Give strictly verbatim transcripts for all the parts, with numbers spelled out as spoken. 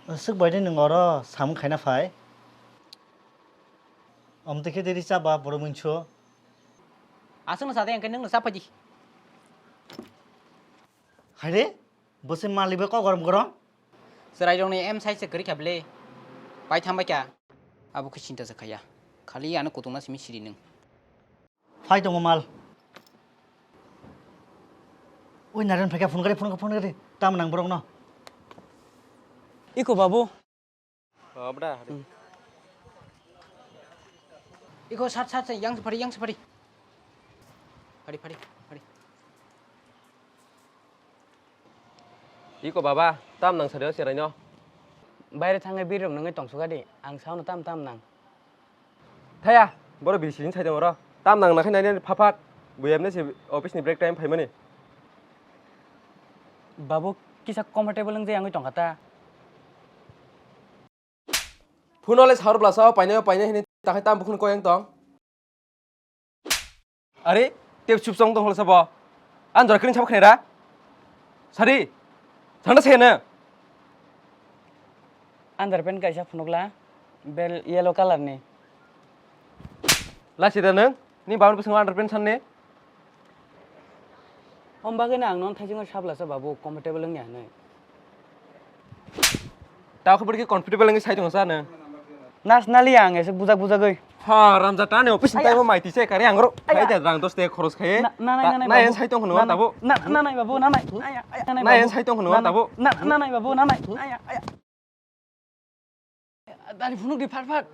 Aswk bai de nwng oro samung khaina phai? Amtwi khe de ri cha ba borok mwncho. Aswkno sa de, hwnkhe nwngno cha phai di. Hai re, bo se malik bai kok gorom gorom. Chwrairokni M size se kwrwi kha bwle. Pai thang bai kha. Abo khe chinta se khaiya. Khali ano kutung na simi siri nwng. Phai tongo mal. Oi Naren phaikha phone gari, phone gari, phone gari. Tam nang borok no. Iko babu. Oh, bra. Hmm. Iko sat, sat, sat, yang se phari, yang se phari. Phari, phari, phari. Iko baba, tam nang sari o cherai no. Baire thangai bir rok nangwi tong suga di, ang sao no tam tam nang. Thaya, boro biri sini sai tong oro. Tam nang nakhai nai pha phat. Buyam ne se office ni break time phaimani. Babu, kisa comfortable wng jai angwi tongkha ta. Phone le saur blasa o painai o painai hini takhai tam bukhun koyang tong. Are, tep chup chong tong holo sabo. An jora kring sabo khnera. Sari. Thangna se ne. Underpant kaisa phunukla, bel yellow color ni. Lasi da nang, ni babu bwskango underpant sanne. Om bagwi no ang non thaisingo sablasa babu, comfortable wngya hinwi. Ta khe bwrwi khe comfortable wngwi sai tongo sa nang. Nas nali ang ese bujak bujagwi. Ha, ramja ta ni office ni time o mai tise kare ang ro. Aya. Khai da rang dos te khoros khaye. Na, na, na, na, na, na, babu. Sai tong hono tabo. Na, na, na, babu, na, na. Aya, aya, na, na, babu. Sai tong hono tabo. Na, na, na, babu, na, na. Aya, aya. Dari phunuk di phat phat.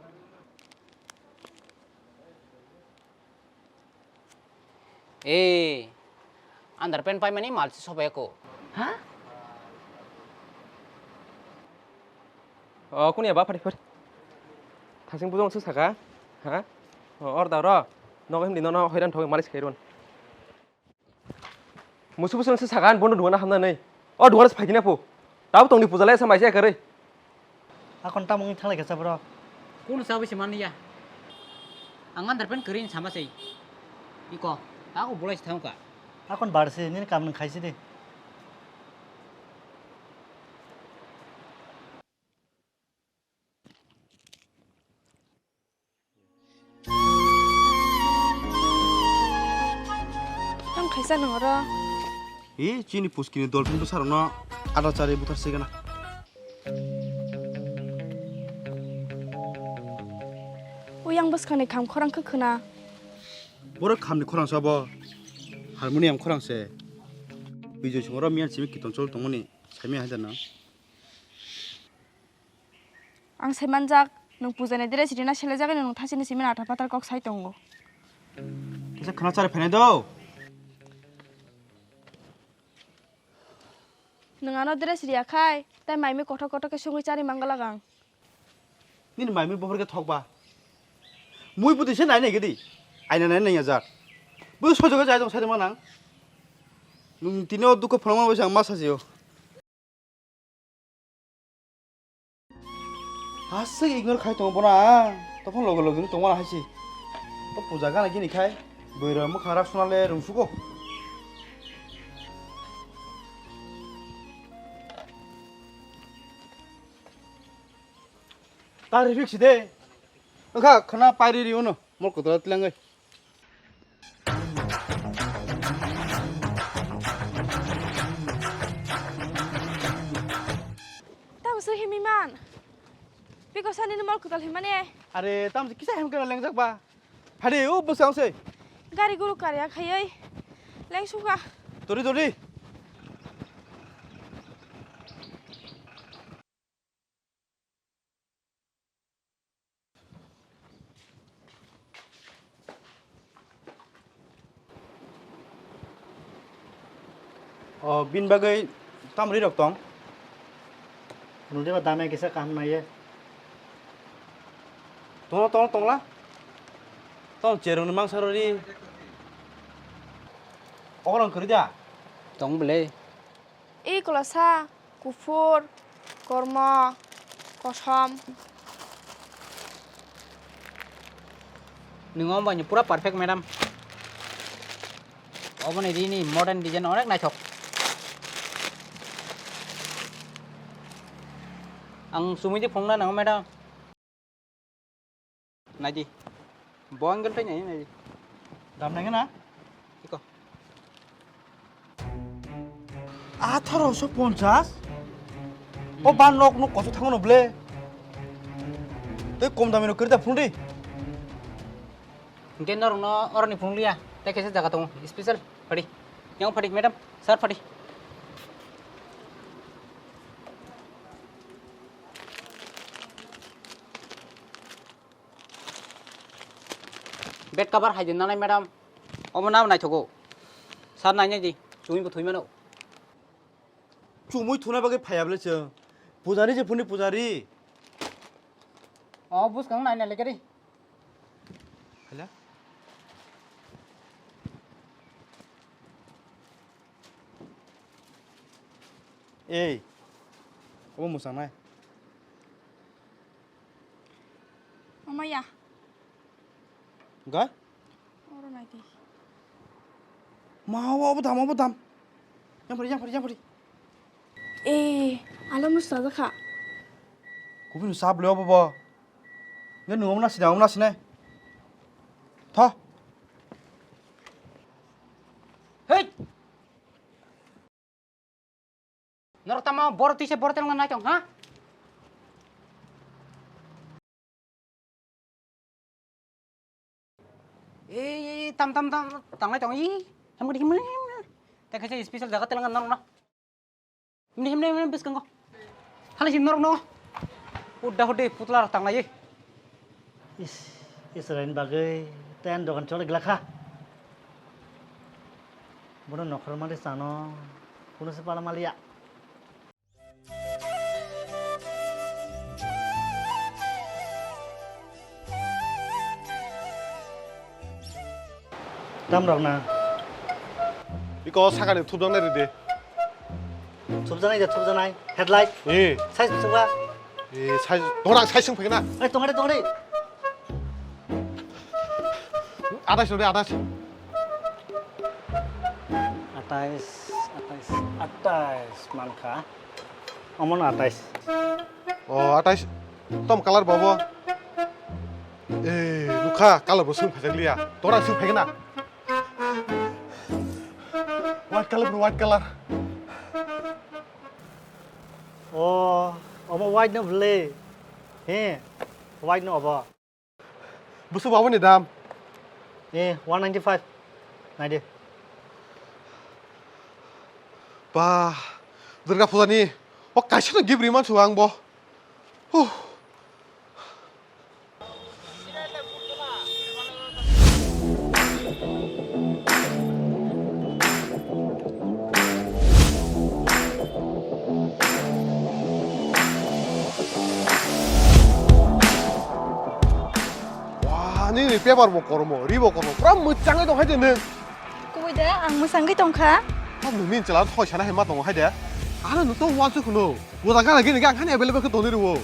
Eh, underpant paimani malsi sobai ko. Ha? Oh, kunia ba phari phari. Thasing bujong se saka. Ha? Oh, or da ro. Nogo hindi nono hoiran thogwi malis khairun. Musu busu se saka an bono duana hamna nei. O duana se phaikina pu. Tabo tongni puja lai sa maisa ekarwi. Akon tamo wngwi thanglai kha sa bro. Kuno chawi se manliya. Ang underpant kwrwi sama sei. Iko, tako bolai se thangka. Akon bar se nini kam nung khaisi de. Tamo khaisa nung oro? Hi, chini puskini dolphin bwsarokno ada chari buthar sigana. Uyang bwskangni kham khorang khe khwna. Borok khamni khorang se abo harmonium khorang se. Bijoi songoro miyan simi kiton chol tongmani saimaya hajar nang. Ang sai manjak, nwng pujani dress rina selejagwi nwng thasini simi nata patar kok sai tongo. Kisa khana chari phainai do. Nwng ano dress riya khai, tai maimi kothok kothok khe songwi chari mangala ang. Nini maimi bohor khe thokba. Mui budi se nai nai gidi. Aina nai nai ya jak. Bu sojo ga jai jong sai ma nang. Nwng tini o dukho phwrwngma bai ang ma sajio. Aswk ignore khai tongo bono ang. Tophan loge loge wng tongmani hai se. O puja gana gini khai. Bwrwi rok mwkhang rak suna le rwngsugo. Ta rifik si de. Wngkha khwna pairi ri uno. Mol kwtla tlangwi. Tamo se himi man. Biko sani ni mol kwtal himani. Are, tamo se kisa hem kena lengjak ba. Phadi, o bwsang se. Gari guru karya khayai. Leng suka. Tori, tori. O, bini bagwi tamrwi rok tong? Nungde ba dame kisa kaham naiye. Tongla, tongla, tongla. Tong cherwngni mangsa rori. Ogolang kwrwi da? Tong bwle. Ei kwlasa, kuphur, kormo, kosom. Nwng omo baino pura perfect, madam. Oboni rini modern design onek naithok. Ang chumui di phunukna nango, madam. Naidi. Bo angle tai nai, naidi. Dam nai na? Iko. Atharo so ponchas? O ban nok nok koso thango no ble. Tei kom dami no kerita phunuk di. Hingke norokno oroni phunukliya, tei kaisa jaga tongo, special. Phadi. Yang phadi, madam, sir phadi. Bed cover hai di nanai, madam. Omo nabo naithogo. Sir nainai di, chumui bo thwi mano. Chumui thuna bagwi phaiya bwle chwng. Pujari je phuni pujari. O bwskang naina lekha di. Hala. Ei. Obo mwsang nai. Mama ya. Ga? Oro nai di. Ma, obo, obo dam, obo dam. Yang pari, yang pari, yang pari. Eh, alam nu saja kha. Kubi nu sab leo bobo. Nge nu omna sida, omna sine. Tho. Hei! Norok tamo borok tisa borok telong nai tong ha? Ei, ei, tam, tam, tam, tanglai tong, ei. Hamkhe himne, himne. Tei kaisa special jaga telangan norok no. Himne, himne, himne, bwskango. Thali si norok no. Udda hudi putla rok tanglai, ei. Is, Israel ni bagwi ten dogan chole glakha. Bono nokhor mali sano, kuno se pala maliya. Tam rok na. Iko sakani thupjaknai ridi. Thupjaknai de thupjaknai. Headlight. Eh. Size thupjak ba. Eh, size. Tongra size sung phegna. Eh, tongra tongra. Atais nore atais. Atais, atais, atais mankha. Omono atais. O, atais. Tom color bobo. Eh, nukha color bo sung phajak liya. Tora sung phegna. White color bro, white color. O, obo white no bwle. He, white no obo. Bwswk bo aboni dam? Eh, one ninety five. Naidi. Ba, Durga Puja ni o kaisa no gift ri mansu ang bo. Huh. Wah, nini paper bo kormo, ri bo kormo, pura mwchangwi tong hai de nwng. Kubui de, ang mwchangwi tong kha. Tamo nini chwla thoi sana hai ma tongo hai de. Ano nwng tong uansuk hwno. Uda gana gini ang hani available khe tongwi rwo.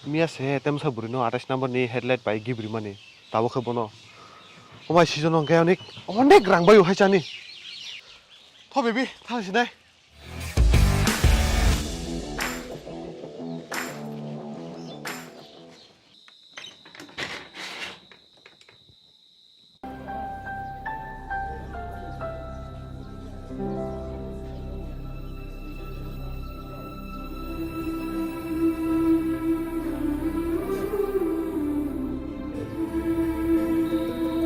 Miya se temsa bwrwino atais number ni headlight bai gift rimani. Tabuk khe bono. O bai season hwnkhe onek, onek rang bai o hai chani. Tho baby, thang sinai.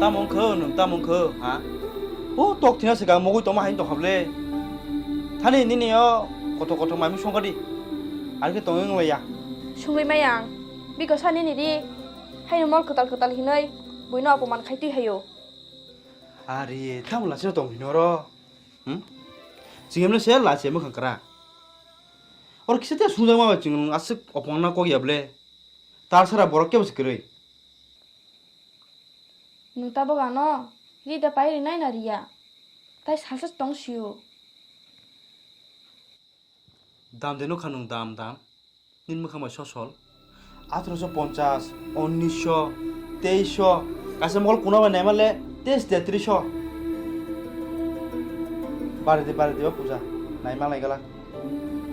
Tamo wngkha nwng, tamo wngkha, ha? O tok thina swkang mugwi tongma hai tong hable. Thani nini o kothok kothok mai mui songkha di. Ar khe tongwi wng laiya. Sungwi maya ang. Biko sa nini di. Haino mol kwtal kwtal hinwi buino apoman khai twi haio. Ari, tamo lachino tong hino oro? Hmm? Chwng emno se lachi mwkhang kwrak. Oro kisa te sungjakma bai chwng aswk opongna kok ya ble. Tar sara borok kebo se kwrwi. Nwng tabuk ano ri da pai rinai na riya. Tai sasa tong sio. Dam de nukha nwng dam dam. Nini mwkhang bai sosol. Atharoso ponchas, unnisho, teisho, kaisa mol kuna bai naima le teis tetrisho. Bari de, bari de o puja. Nai ma lai gala.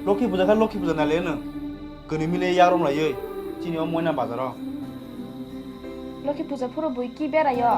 Lokhi puja kha lokhi puja nai le no. Kani mile yarom lai oi. Chini o moina bazar o. Lokhi puja phuru bui ki berai o?